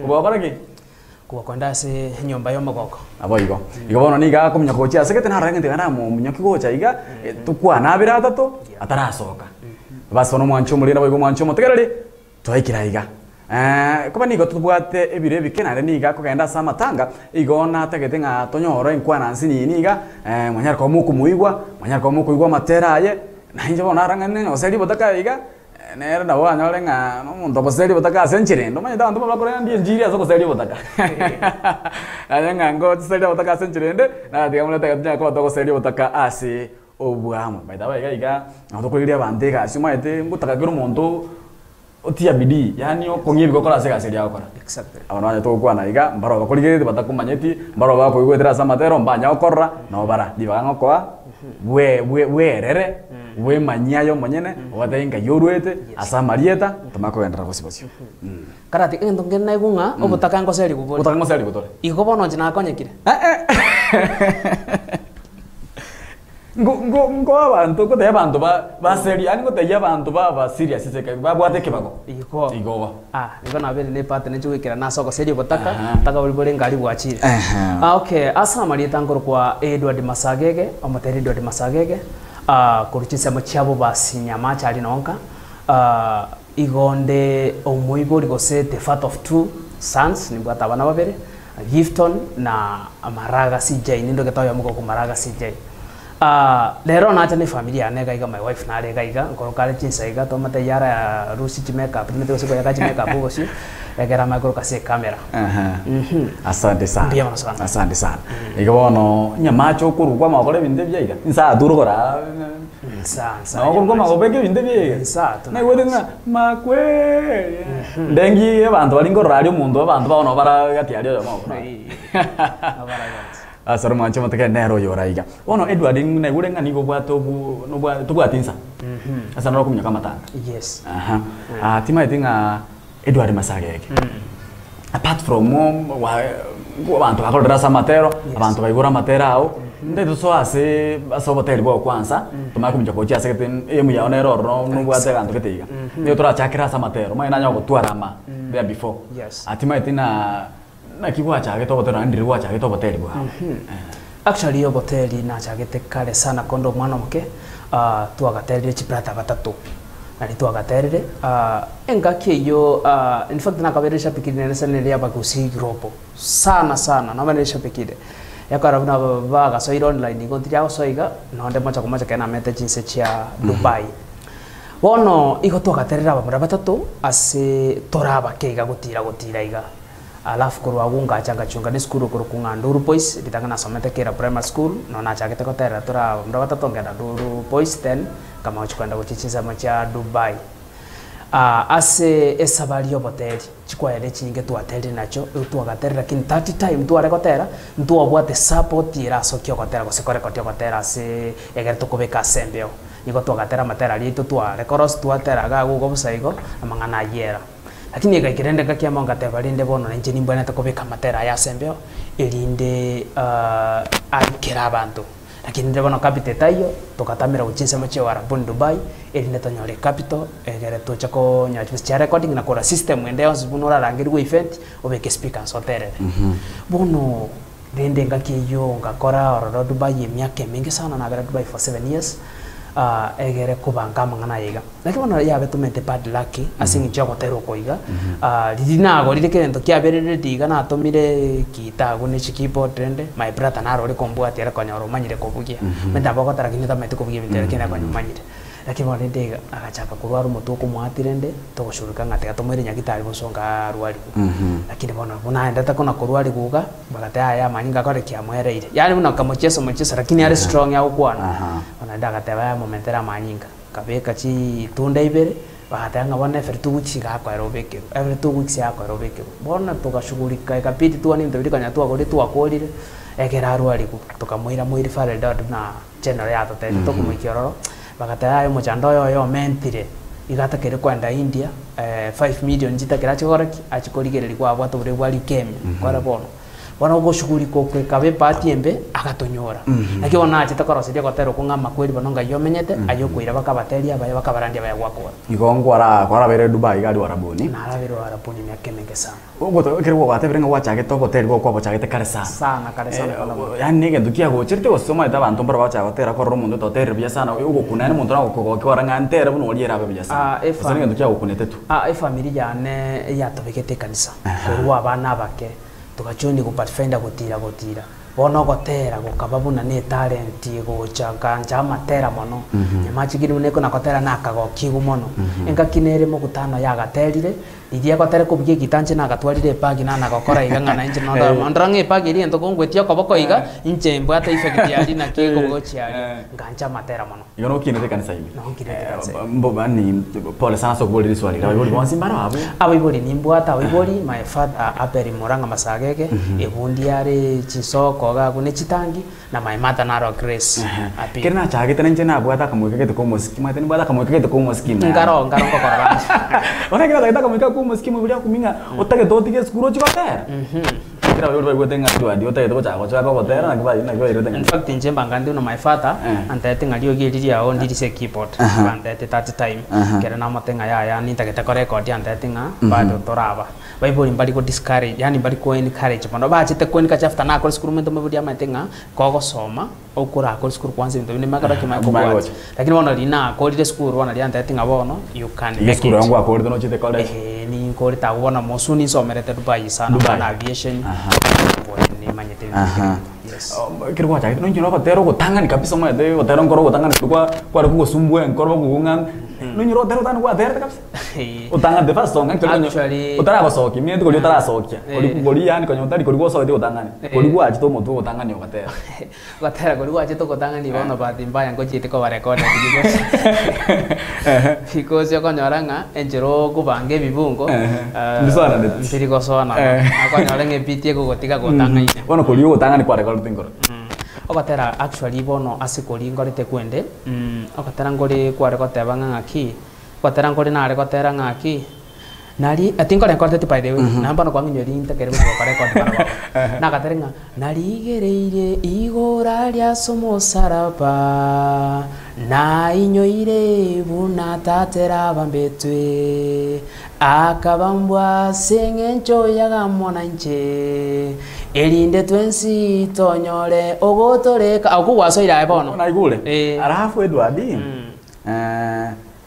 Kobua gokora ki? Kobua kogenda ase enyomba y'omogoko. Naboigo. Igo bono nigo akominyoka gochia ase gete narore ng'a tiga namominyoki gocha iga, tokwane abere atato, atarasoka. Bas bono omwanchi omoriri naboigo omwanchi omotegereri, twaikire aiga. Koba nigo tobwate ebiro ebike naende nigo akogenda ase amatanga, igo natagete ng'a tonyore enkwana nsinini iga, mwanyare koba mokomoigwa, mwanyare koba mokoigwa amatera aye, nainche bono narang'ane ng'a gose ribotaka iga, Nere nabo anyore ng'a nomonto ogoseria obotaka ase enchera ende. Omanyete abanto bakorenda enchiri ase ogoseria obotaka. Aye ng'a ngoseria obotaka ase enchera ende, natiga buna tagete tonyare koba togoseria obotaka ase obwamo. By the way iga iga, nabo tokorigereria abanto egasi omanyete ngotaka kera omonto otia bidii, yaani okong'ia ebigokora ase egasi eria agokora. Exactly. Abana banyete gokwana iga, mbaro bakorigereretie batakomanyeti, mbaro bakoigwetera ase amatero mbanya gokorora, nabo bara ribaga ng'okoa bwe bwe bwerere. Bwemanyie aye omonyene, obatebie ng'ai orwete, ase amarieta, tomanye kogenderera bosio bosio. Karati egento nkere naigwe ng'a obotaka ngoserigwe bore. Obotaka ngoserigwe tore. Igo bono inche nakonyekire. Ngo ngo ngo abanto ngotebia abanto ba baseria yaani ngotebia abanto baba serious ase eke babwate ekebago. Igo. Igo bo. Ah, igo nabeire ne ebahati nainche goikerana ase ogoseria obotaka, Aha. obotaka boria bore ngari bwachire. Ehe. Ah, okay, ase amarieta nkorokwa Edward Masagege, omoteri Edward Masagege, Ah, korwa chinsemo chiabo basinya amache aria nonka, ah, igo onde omoibori gose the father of two sons, nimbwate abana babere, Gifton na Maraga CJ, nindogete oyomo korokwa Maraga CJ. Ah, rero nacha na efamiri yane iga iga my wife nare iga iga, nkoroka are chinsa iga twamotebia ara rusia chimakeup timanyeti gose koyaka chimakeup obosio, ekero amanye koroka ase ecamera. Aha. Asante sana. Mbuya mono sana. Asante sana. Igo bono onye amache okorwa kwamanya gokora ebinto ebiya iga, inse ature kora Nsa nsa nabo okorwa kwamanya kobeka ebinto ebiya iga. Nsa atu Naigwete ng'a makweri ndengi abanto baria nkorora aria omonto abanto bao nabo bara gati aria oyomo okorora. Ase ore omwanchi omotekere nere oyo ore aiga. Bono Edward naigure ng'a nigo obwate obu nobwa tobwati insa. Ase naro okominyoka amatanga. Yes. Aha. Ah timaeti ng'a Edward Masageke. Apart from abanto bakororera ase amatero, abanto baigure amatero ao, nde tosoe ase ase oboteri bwao kwanza, tomanye kominyoka gochia ase gete aim yao nere ororo nobwate egento gete iga. Nigo torachakere ase amatero, omanye nanye gotwara ama there before. Yes. Timaeti ng'a naki gwachagete oboteri naende ndiri gwachagete oboteri bwao. Actually oboteri nachagete kare sana konde omwana omoke, twagaterire chibrother batato, nari twagaterire, engaki eyio in fact nakabeire eshabiki rinene sana riria abagusii global, sana sana nabo nere eshabiki ere, ekero buna bagasoire online igo ntiri agosoa iga, nonde mocha kwa mocha ekero namete chinse chia Dubai. Bono igo twagaterire abamura batato ase tore abake iga gotira gotira iga. Alafu korwa agwo ngacha ngachunga nesukuru okorokwa ng'a Nduru Boys, ritang'ani nasomete Kira Primary School, noo nachagete goterera tore abamura batato nkagenda Nduru Boys then nkamanya gochia kogenda gochia chinsemo chia Dubai. Ase esabari y'oboteri, chikwaya ere chinyinge twaterire nachio, igo twagaterire lakini that time tware gotera, ntwabwate support erasokia ogotera gose korekodia ogotera ase egere tokobeka ase embeo. Nigo twagatera amatera aria aito twarekorosi twatera iga agwo igo bosa igo, amang'ana ayio era. Lakini egaika rende engaki amo ngateba, Rende bono nainche nimbwenerete kobeka amatera aya ase embeo, erinde aikere abanto. Lakini rende bono capital etaiyo, togatamera gochia ensemo chia Uarabuni Dubai, erinde tonyore ecapital, egere toche konyora chibesa chia recording na kogora system ende yonsi buna orarangerigwe event, obeke speaker nse oterere. Bono rende engaki eyio ngakora ororo Dubai emiaka emenge sana, nabera Dubai for 7 years, egere kobanga amang'ana aya iga. Naki bono yabetomete bad luck ase eng'encho y'ogotera oko iga, riria nagorire kegento kiaberereti iga natomire guitar agwo ne chikeyboard rende, my brother naro ore kombwatia ere konyora omanyire kobugia. Omanyete nabo ogotera lakini otamanyeti kobugia ebinto ebi lakini ere konya omanyire. Lakini bono rende iga, agachaka korwara omotwe okomoatia rende, togoshurika ng'a tiga tomoire nyagitari bosongo arwarigwe. Lakini bono buna aendete kona korwarigwa iga, bagateba yaya amanyinga akore ki amoereire. Yaani buna kamochieso mochieso lakini are strong agokwana, bono rende agateba yaya momentere amanyinga. Nkabeka chitunda ibere, bagateba ng'a bono every 2 weeks iga akoera obekerwe, every 2 weeks akoera obekerwe. Bono togashughulika ekabidi twane ebinto biria konya twagorire twakorire, ekero arwarigwe, tokamoira moi refer Eldoret buna general yatotebetie tokomoikia ororo, bagateba yaya omochando oye oyo omentire, iga atakeire koenda India, 5 million chitakere achie gokora ki? Achie korigereria kwabwate oborwaire bwa leukemia, kore bono. Bono ogoshughulika okwo ekaba ebahati embe, agatonyora. Naki bono nachete koroseria ogotera okwo ng'a amakweri bono ngai omenyete, aye okoira bakabateria abaya bakabarandia abaya gwakora. Igo nkwara kwarabeire Dubai iga aria Uarabuni. Narabeire Uarabuni emiaka emenge sana. Ogoto ekero gwatebire ng'a gwachagete ogotera igo kwabochagete kare sana. Sana, kare sana kona mono. Yaani na egento kiagocherete gose omanyete abanto mbaro bagochaka gotera korora omonto ototerire buya sana ogokuna yaani omonto nagokogokia ore ng'a ntere buna oria ere abe buya sana. Ah, Gose na egento kiagokunete tu. Ah, efamiri yane yatobegete ekanisa korwa abana abake togajoini go pathfinder gotira gotira bono ogotera gokaba buna ne etalent egocha nkancha amatera mono nyamache kinde buna ekona gotera nakagokigwa mono engaki nere mokutano yagaterire riria egotera kobugia egita inche nagatwarire ebag nana gokora iga ng'a nainche nondora ndora ng'a ebag eria egento kongwetia okoboko iga inche mbwate effect aria naki ekogochia aria ngancha amatera mono. Igo nokinete ekanisa ime. Nokinete ekanisa ime. Mbo yaani pole sana ase okoboria riswali riria abaibori bonsi mbaro abwo. Abaibori nimbwate abaibori, my father Abel Murang'a Masagege, ebundi are chinsoko iga abwo ne chitangi, na my mother naro Grace Abel. Kere nachagete nainche nabwate akamoika gete ka omosiki, omanyete nimbwate akamoika gete ka omosiki naende. Nkaro nkaro nkokorora inche. Bono ekero nachagete akamoika ka omosiki omoibori akumia ng'a otagete otige esukuru ochie gotera? Ekero abaibori baigwete ng'a Edward otagete gochaka gochaka ogotera naki bai naki bairete In ng'a fact inche mbanga ndi buna my father Eh. antebete ng'a riogi eri riao ndirise ekeyboard Aha. bantebete that time Aha. ekero namote ng'a yaya nintagete korekodia antebete ng'a bado toraba. Baibori mbari go discourage yaani mbari ko encourage mono bachete ko encourage after nakore esukuru omonto omoibori amanyete ng'a kogosoma okorakore esukuru kwanza ebinto binde mbaka Aha, kimanye bimanye kobwatia. gocha. Lakini bono riria nakorire esukuru bono riria antebete ng'a bono you can Iga make esukuru it. yago ngwakorete nochiete college? Eeh ninkorete abwo bono mosu ninsomerete Dubai sana Dubai. bono aviation Aha. nimanyete ebinto Aha. bire yes. Ekero gwachagete nonye ogotera ogotang'ani kabisa omanyete ogotera nkoro ogotang'ani koria kwa kware kogosumbua enkoro bakogong'a nonye ogotera ogotang'ani gwaterete kabisa. Otang'ani the first song actually Actually- otaragosokia ninyete koria otarasokia Eh. koria yaani konya otari koria gwasogetie ogotang'ani koria gwachete omotwe ogotang'ani ogatera. Gotera koria gwachete ogotang'ani bono bahati mbaya ngochiete koba recorded because because okonyora ng'a enchera okobanga ebibungo Mbisoananeti. mbiri gosoanana okonyora ng'a ebeat egogotiga gotang'aine. Bono koria ogotang'ani kwarekorete nkoro? Ogotera actually bono ase koria nkorete kwende ogotera nkore kware goteba ng'a ng'aki, ogotera nkore nare gotera ng'aki. Nari, tinkorekodeti by the way, naende bono kwang'inywa rintakere gochia gokorekodi barabwo abwo. Nagatere ng'a, narigereirie igoro aria ase omosalaba, nainyoire buna Tata abambetwe, akabambwa ase eng'encho y'agamona inche, erinde twensi tonyore ogotoreka. Okwo gwasoire aye bono. Naigure? Eh. Alafu Edward,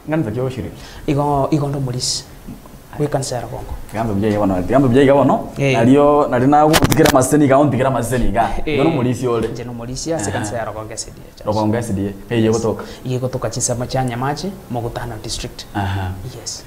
Ngansa ki ogoshiriki? Igo igo nde omorisia bw'ekanisa ya Ragongo. Tiga mbe buya iga bono, tiga mbe buya iga bono, Eh. nario nario nagotigera amaseseni iga ontigere amaseseni iga. Igo nomorisia ore. Inche nomorisia ase ekanisa ya Rogongo SDA Church. Rogongo SDA, eye egotoka. Iga egotoka chinsemo chia Nyamache, Mokutano District. Aha. Yes.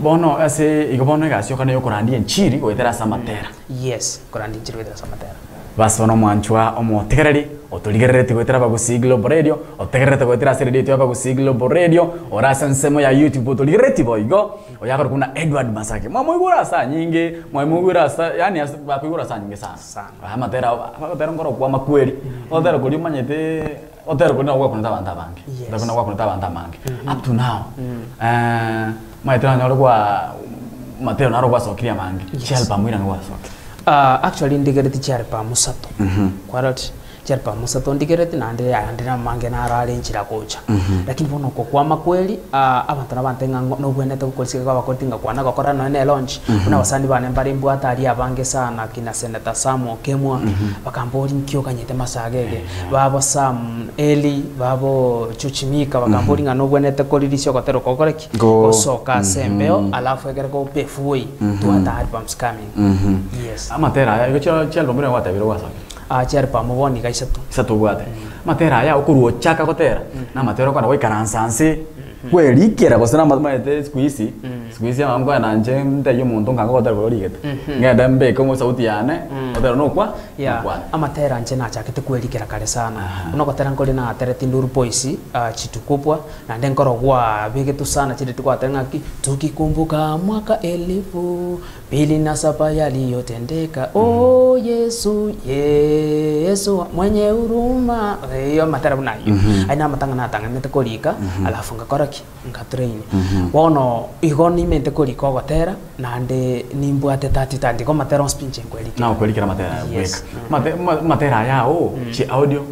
Bono ase igo bono egasi yoka neyokorandia enchiri goetera ase amatera. Yes, korandia enchiri goetera ase amatera. Basi bono omwanchwa omotegereri, otorigerereti goetera Abagusii Global Radio, otegererete goetera ase eredio yaito y'Abagusii Global Radio, ore ase ensemo ya YouTube otorigerereti boigo, oyo akorokwa buna Edward Masake. Mwamoigure ase anyinge, mwamoigure ase yaani ase bakoigure ase anyinge sana. Sana. Amatera ao, agotera nkoro kwa amakweri, ogotera koria omanyetee, ogotera koria nabo gwakunete abanto abange, Yes. nabo gwakunete abanto amange. Up to now, omanyete nonyore kwa amatero naro gwasokirie amange, Yes. chialbum ira gwasokia. Ah, actually ndigereti chialbum isato, kwarorire, chialbum isato ndigereti naende ayande namange naro are enchera gocha. Lakini bono oko kwa amakweri, abanto nabante ng'a ng'o nobwenerete gokorisia iga bakoreti ng'a kwana gokora nonye na elaunch, buna abasani bane mbare mbwate aria abange sana kina Senator Sam Okemwa, bakamboria nki oganyete masaga ege, babo Sam Eli, babo Chuchi Mika bakamboria ng'a nobwenerete koririsia ogotera oko okore ki? Go- Gosoka ase embeo alafu ekere go pave way to other albums coming. Yes. Amatera aya igo chia chialbum buna gwatebire gwasokia. Ah, chialbum bono iga isato. Isato obwate. Amatera aya okorwa ochaka gotera, na amatera okogenda goikaransa nse, kwerikera gose na omanyete siku hizi, siku hizi abana nkoenda inche ntebie omonto nkange gotera koria origete. Ngende mbeke omo esauti yane, gotera nokwa, Yeah, nokwane. amatera inche nachakete kwerikera kare sana. Buna ogotera nkore naterete Nduru Boys, ah, Chitukupwa, naende nkorogwa begetwe sana chire twatera ng'aki, tukikumbuka mwaka elifu mbili na saba yaliyotendeka, oh Yesu, Yesu mwenye huruma. Huruma, eh, amatera buna ayio. Ayio na amatanga natang'anete korika, alafu ngakora ki? Nga train. Bono igo nimente korika ogotera, naende nimbwate tati tati, igo amatera onsi pi inche nkwerikera. Na okwerikera amatera aya Yes. bweka. Mate- ma- Amatera aya ao, chi audio,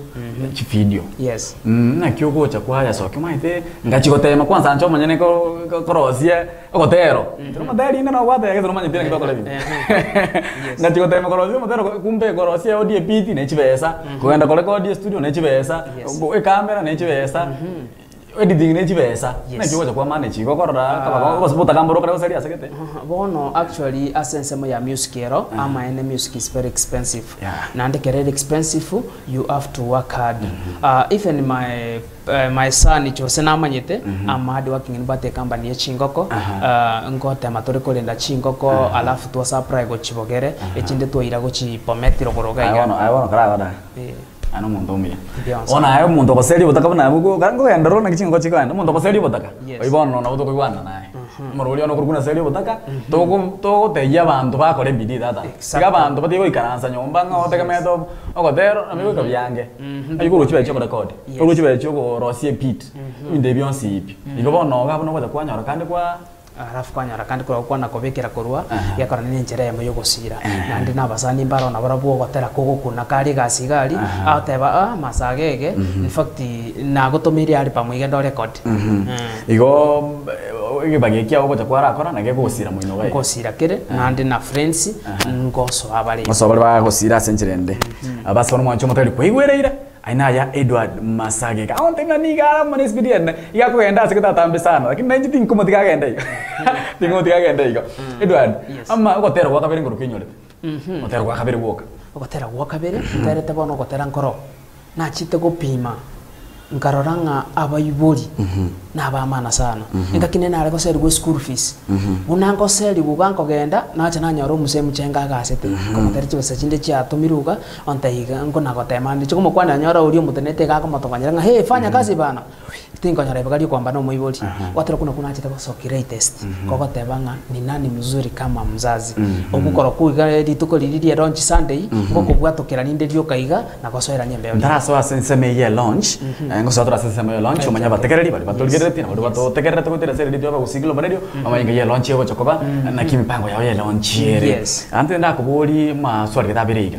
chi video. Yes. Mm, naki ogocha kwayasokia omanyete ngachi gotema kwanza inche omonyene ko- ko- korosia ogotero. Ekero omoteri inde nobwate egese nomanyete naki tokora ebinto. Yes. Ngachi gotema korosia omotero kumbe korosia audio ebeat ne chibesa, kogenda korekodia estudio ne chibesa, Yes. ekamera ne chibesa, editing ne chibesa. Yes. Naki ogocha kwa manage igo okorora kaba gose botagambora okore gose riase gete. Bono actually ase ensemo ya music ero, amaene music is very expensive. Yeah. Naende ekero ere expensive, you have to work hard. Ah, even my eh, my son Jose namanyete, I'm hard working nibwate ecompany ye chingoko, ah, ngotema tore korenda chingoko alafu twa supply gochia bogere, echinde twaira gochia Bomet rogoro iga Aye iga. bono aye bono karagora. Eh. Aye nomonto omuya. Mbuya Bono aye omonto ogoseria obotaka buna abwo go nkogenda oro naki chingoko chikogenda, omonto ogoseria obotaka, Yes. oyio bono nabo tokoigwana naye. Omorwori one okorokwa naseria obotaka, togo togotebia abanto bakore ebidii tata. Tiga Exactly. abanto batige goikaransa nyomba ng'a otegemeete ob ogotera nabo egoika biange. Oyio korwa chibesa chia okorekodi, Yes. korwa chibesa chia okorosia ebeat, ebinto ebi bionsi pi. Igo bono iga abwo nogocha kwanyora kandi kwa. Alafu kwanyora kandi korwa kwana kobekera korwa gekora nere enchera eyemo yogosira. Naende na abasani mbaro nabarabwo ogotera kogokuna kare egasi iga aria, agoteba ah masaga ege, in fact nagotomeire album iga ende orekodi. Igo egebaga eki ogocha kwarakora naki egosira moino iga iga. Ngosira kere, naende na friends ngosoa bare. Ngosoa bare bagosira ase enchera ende. Abasani omwancho omotari kwaigwereire. Aye naya Edward Masage. Agontebia ng'a nigo are amo nespeed ende, iga akogenda ase gete atambe sana, lakini nainche tinkomotiga agende igo. Tinkomotiga agende igo. Edward, Yes. ama ogotera gwa kabere nkoro koinyorete? Ogotera gwa kabere gwoka. Ogotera gwa kabere, nterete bono ogotera nkoro, nachete gopima, nkarora ng'a abaibori nabamana sana. Engaki nere nare goserigwa eschool fees, buna ngoserigwa iga nkogenda, nacha nanyora omosee mochenga agasete, nkomotebia chibesa chinde chiatomirwe iga, Onte iga nkonagotema ande chikomokwanera nyora oria omotenenete iga akomotongonyera ng'a hee fanya kazi bana, tinkonyora ibaga riokoamba na omoibori. Gwatera okwo nakwo nachete gosokia latest, kogoteba ng'a ni nani mzuri kama mzazi. Okwo korokwo iga rituko riria rie launch Sunday, ngokobwatokera rinde rioka iga, na gosoerania embeo riria. Ntarasoa ase ensemo eyio ya launch, ngosoa tore ase ensemo ya launch, omanye abategereri baria batorigerereti na baria batotegererete goetera ase eredio Abagusii Global Radio, bamanye ng'a eye launch egocha koba, naki emipango yao ya launch ere. Yes. Ante ndakoborie maswali gete abere iga,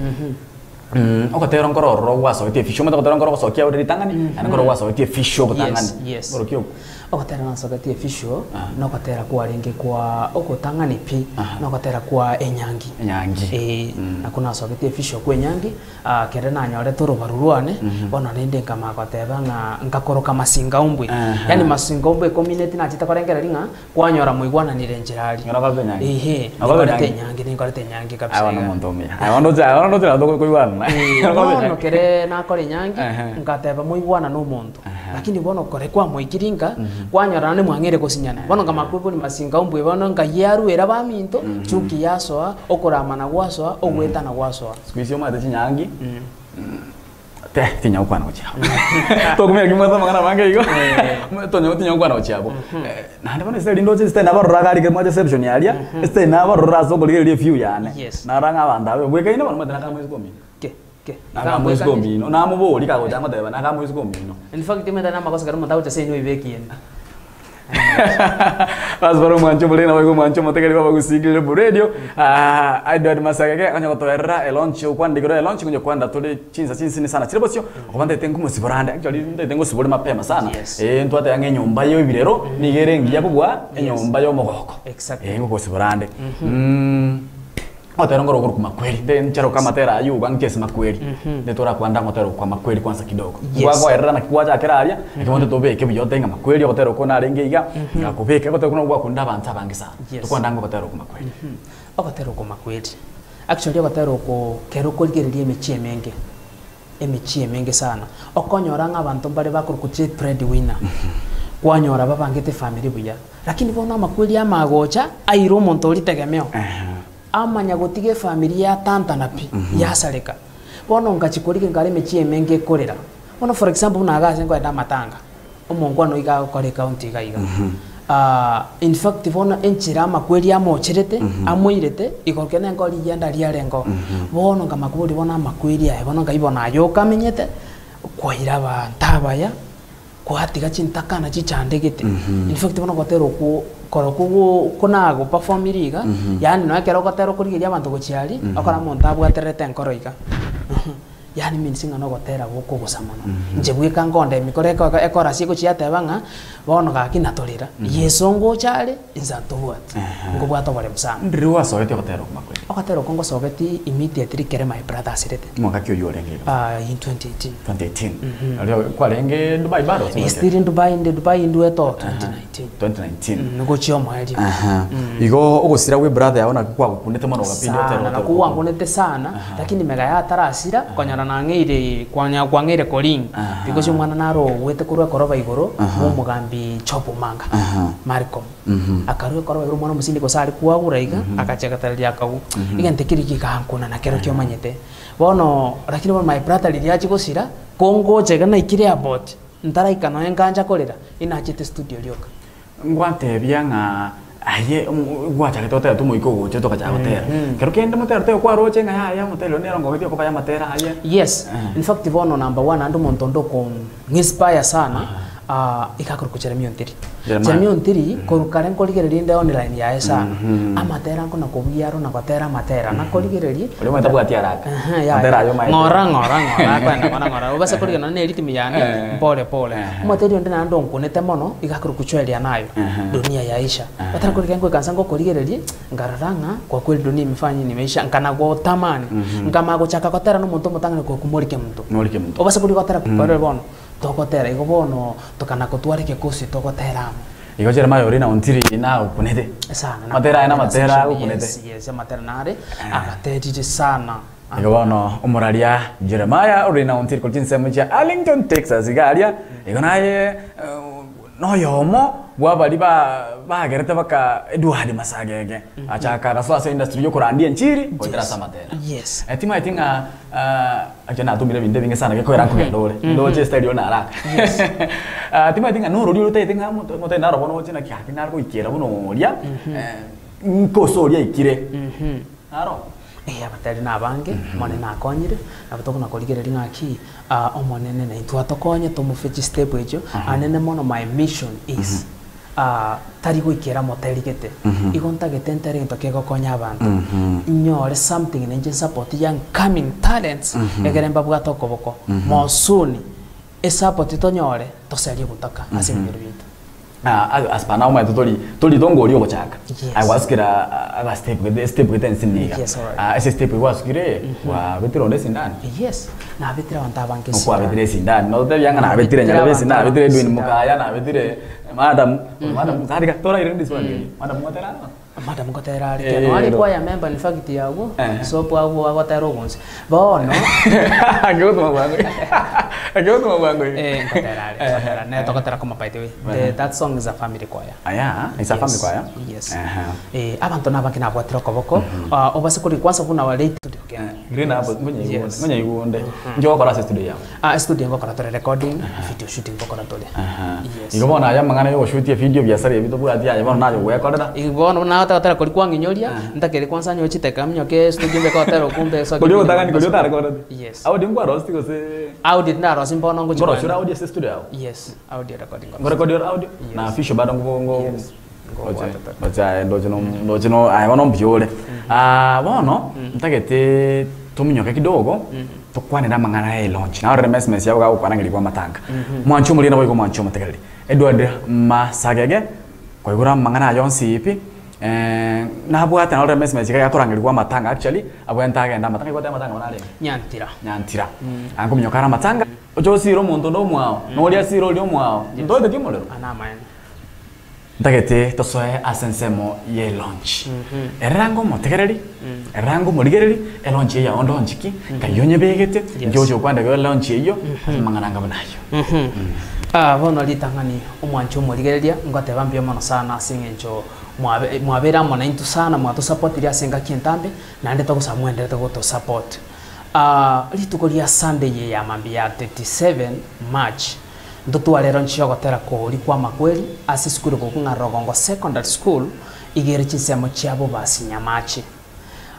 ogotera nkoro ororo gwasogetie efisho, omanyete ogotera nkoro ogosokia ore ritang'ani, naende nkoro gwasogetie efisho ogotang'ani. Yes, yes. Nkoro ki okwo? Ogotera nasogetie efisho, nogotera kwarenge kwa ogotang'ani pi, nogotera kwa enyangi. Enyangi. Eeh, nakwo nasogetie efisho kwa enyangi, Ah, kere nanyorete orobaru rwane, bono rende nkamanya goteba ng'a nkakoroka Masingaombwe. Aha. Yaani Masingaombwe ecommunity nachete korengereria ng'a kwanyora moigwananire enchera aria. Ng'a nokorete enyangi? Ehe, Nokorete ninkorete enyangi? enyangi, ninkorete enyangi kabisa Aye bono iga. omonto omuya. Aye bono ndoche aye bono ndoche nabo tokoigwanana. Eh, Nokorete bono enyangi. kere nakora enyangi, Ehe. ngateba moigwana na omonto. Lakini bono kore kwamoikiri nka, kwanyora naende mwang'eire gosinyana. Bono nkamanya kwebori Masingaombwe bono nkai yarwera abaminto, chuki yasoa, okoramana gwasoa, ogoetana gwasoa. Siku hizi omanyete chinyangi te tinya gokwana gochia abwo tokomenya ki mwase amang'ana amange igo tonya tinya gokwana gochia abwo naende bono ase rinde oche esitari nabarora iga aria mwache reception aria esitari nabarora ase okorigereria eview yane Yes. narora ng'a abanto aba bwekaine bono omanyete naka moiseke omino Ke, ke. naka moiseke omino namoboria kagocha ngoteba naka moiseke omino. In fact omanyete namagoso ekero omonto agocha ase inwe oibe ekieni. Basi bare omwancho omoriri naboigo omwancho omotegeri bw'abagusiikirire bu radio Ah, Edward Masagege onye gotoerera elaunch okwanire igoro ya elaunch onye kwanda tore chinsa chinsini sana chire bosio okoba ntaete nkomosibora ande actually ntaete ngosibore mapema sana Yes. eh ntwateba ng'a enyomba ya ebirero nigo ere engiya kobua Yes. enyomba ya omogoko Exactly. eh ngokosibora ande Mm. Ogotera nkoro okorokwa makweri, nde ncharoke amatera ayio iga nkese makweri, nde torakwanda ngotera okwa makweri kwanza kidogo. Yes. Gwakoerera naki gwachakera aria, ekero bono tobeke buya otebe ng'a makweri ogotera okwo narenge iga, ngakobeka, ogotera okwo nabo gwakunda abanto abange sana. Yes. Tokwanda ng'a ogotera okwo makweri. Ogotera okwo makweri. Actually ogotera oko kero okorigereria emechie emenge, emechie emenge sana, okonyora ng'a abanto mbare bakorokwa chief bread winner, kwanyora babangete efamiri buya, lakini bono amakweri amagocha aire omonto oria tegemeo. Amanya gotiga efamiri yatantana pi, yasareka. Bono ngachia korigia nkare emechie emenge ekorera. Bono for example buna iga ase nkoenda amatanga, omonkwana oiga agokora ecounty iga iga. In fact bono enchera amakweri amocherete, amoirete, igoro kende nengo rigienda riarengeo. Bono nkamakweri bono amakweri aya bono nkai bono aye okamenyete, kwaira abanto abaya, kwatiga chintakana chichandegete. In fact bono ogotera okwo korokwo go konagoperformirie iga, yaani nonya ekero ogotera okorigereria abanto gochia aria, okora omonto abwatererete enkoro iga. Yaani means ng'a nogotera gokogosa mono. Inche bweka nkonde emikoro eko ekorasi egochia yateba ng'a bono gaki natorera, Yeso ngocha are, inse ntobwati, nkobwate oboremu sana. Ndiri gwasogetie ogotera okwo makweri? Ogotera okwo ngosogetie immediately kere my brother asirete. Mwaka ki oyio orenge iga? Ah, in 2018. 2018. Aria kwarenge Dubai bado gose Eh, still in Dubai, inde Dubai indwete oo 2019. 2019. Gochia omoerio. Aha. Igo ogosira gwe brother yao naki kwagokunete mono ogapinda otera sana ogotera nakwo okwo. gwankunete sana lakini mega yatarasira konyora nang'eire kwanya kwang'eire koring because omwana naro ogwete korwa ekoroba igoro bwa omogambi Job Omanga Malcolm akarwa ekoroba igoro omwana omosindi gose are kwagura iga agacha agatereria akagwa egento keria gegankuna nakerokio omanyete bono lakini bono my brother riria achia gosira kongocha iga naikire airport ntaraika nonya nkancha korera inachete studio rioka. Ngwatebia ng'a aye gwachagete gotera tomoika ogocha togachaka gotera. Kero kende motero taiyo kwaroche ng'a yaya omoteri oyo nere ongogetie okoba amatera aye. Yes, in fact bono number one naende omonto onde okong'inspire sana iga akorokwa Jeremiah Ontiri. Jeremiah. Jeremiah Ontiri korwa kare nkorigereria inde online yaye sana, amatera nkona kobugia aro na gotera amatera, nakorigereria Oria omanyete tabwati haraka. Ehe, yaya. Matera ayio omanyete. Ng'ora ng'ora ng'ora akoenda ng'ora ng'ora obase korigia nonya na erhythm yane mpore pore. Omoteri onde naende onkunete mono iga akorokwa Chweria Nayo, Dunia Yaisha. Otari korigia ngoika nse ngokorigereria, nkarora ng'a kwa kweli dunia imefanya nini imeisha, nkana gotamani, nkamanya gochaka gotera na omonto omotang'ani okorokwa Mori Kemunto. Mori Kemunto. Obase korigia gotera kore bono, togotera igo bono tokana kotwara egekosi togotera amo. Igo Jeremiah oria na Ontiri nagokunete. Sana. Amatera aye namatera agokunete. Yes, yes, amatera nare agaterire sana. Igo bono omoraria Jeremiah ore na Ontiri korwa chinsemo chia Arlington, Texas iga aria, igo naye noyomo bw'abaria ba bagerete baka Edward Masagege achaka agasoa ase industry yokorandia enchiri goetera ase amatera. Yes. Timaeti ng'a Actually natumire ebinto ebinge sana gekoera nkogenda ore. Ndoche estyle ore naraka. Ah, timanyeti ng'a norori ore otaete ng'a omonto omonto naro bono oche naki gaki nare goikera buna oria, nkose oria aikire. Naro. Eh, abatari nabange, Omonene akonyire, nabo tokona korigereria ng'aki, Omonene naintwe atokonye tomofe chistep echio, anene mono my mission is. Tari goikera moterigete, igo ntagete ntere egento kegokonya abanto, nyore something nainche nsupport young coming talents egere mbabwate okoboko mosuni esupport tonyore toserie gotaka ase ebinyoro biaito. As per now omanyete tori tori tonga oria ogochaka. Yes. Aye gwasukera aga step gete estep gete ensini iga. Yes, alright. Ase estep eywo gwasukire gwabetire onde esindani? Yes, nabetire abanto abange esindani. Okwabetire esindani, nototebia ng'a nabetire Nyarebe esindani, nabetire Edwin Mukaya, nabetire Madam, madam tari toraire ndi swali eri, madam ngotera are? Madam ngotera are kero are choir member in fact abwo, soap abwo agotera ogonsi. Bono, Angegotuma bwango iga, angegotuma bwango iga. Eh, ngotera are, ngotera are, nere togotera koma by the way, the that song is a family choir. Aya, it's a family choir? Yes. Eh, abanto nabange nabwatire okoboko, obase kori kwanza buna late Green apple, ngonya igunde, ngonya igunde. Inki ogokora ase studio yao? Ah, estudio ngokora tore recording, video shooting ngokora tore. Yes. Igo bono aya amang'ana ya ogoshutia video biasara ebi tobwati aye bono naye ogwekorera. Igo bono buna nagotera koria kwang'inyoria, ntakeri kwanza nyoe chiteka minyoke estudio mbeke gotera okwo mbe soki Koria ogotang'ani koria otarekoreti? Yes. Audio nkwarosetie gose? Audio tindarosia mbono ngochia Nkorosia ore audio ase estudio yao? Yes, audio recording ngorosia. Nkorekodia ore audio? Yes. Na official bado ngo ngo Yes. Ndoche ndoche aye ndoche no ndoche no aye bono mbuya ore. Bono ntagete tominyoke kidogo tokwanere amang'ana ya elaunch. Narorire messmess yabo gagokwana ng'a rikwa amatanga. Mwanche omoriri naboigo mwanche omotegereri. Edward Masagege koigora amang'ana aya onsi pi nabwate narorire messmess iga gakorangerigwa amatanga actually abwenerete agende amatanga aigwete amatanga buna arenge? Nyantira. Nyantira. Akominyoka are amatanga oche osire omonto onde omwao na oria asire oria omwao ntoeteti omorero? Aya namaene. Ntagete tosoe ase ensemo ye launch. Erera omotegereri, erera omorigereri, elaunch eye yao ndonchi ki, nkai onyebegete, inki ogochia gokwana iga elaunch eyio, ase amang'ana anga buna ayio. Ah, bono ritang'ani omwanche omorigereria, ngoteba mbuya mono sana ase eng'encho mwabe mwabeire amo naintwe sana, mwatosapotirie ase engaki entambe, naende togosaba mwenderete gotosupport. Ah, rituko ria Sunday eye ya mambia ya 37 March. Ntotware launch ya ogotera koria kwa amakweri ase esukuru egokwa ng'a Rogongo Secondary School iga ere chinsemo chia Bobasi Nyamache.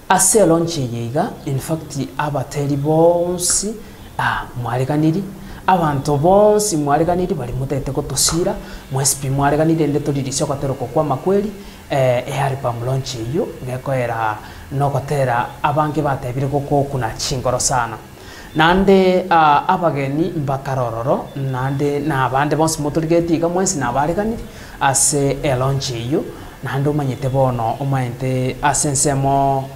Ase elaunch eye iga in fact abateri bonsi ah mwareganiri, abanto bonsi mwareganiri baria motagete gotosira, mwensi pi mwareganiri rende toririsie ogotera oko kwa amakweri ealbum launch eyio gekoera nogotera abange batebire gokokuna chingoro sana. Naende abageni mbakare ororo, naende na abande bonsi motorigetie iga mwensi nabareganire ase elaunch eyio, naende omanyete bono omaete ase ensemo.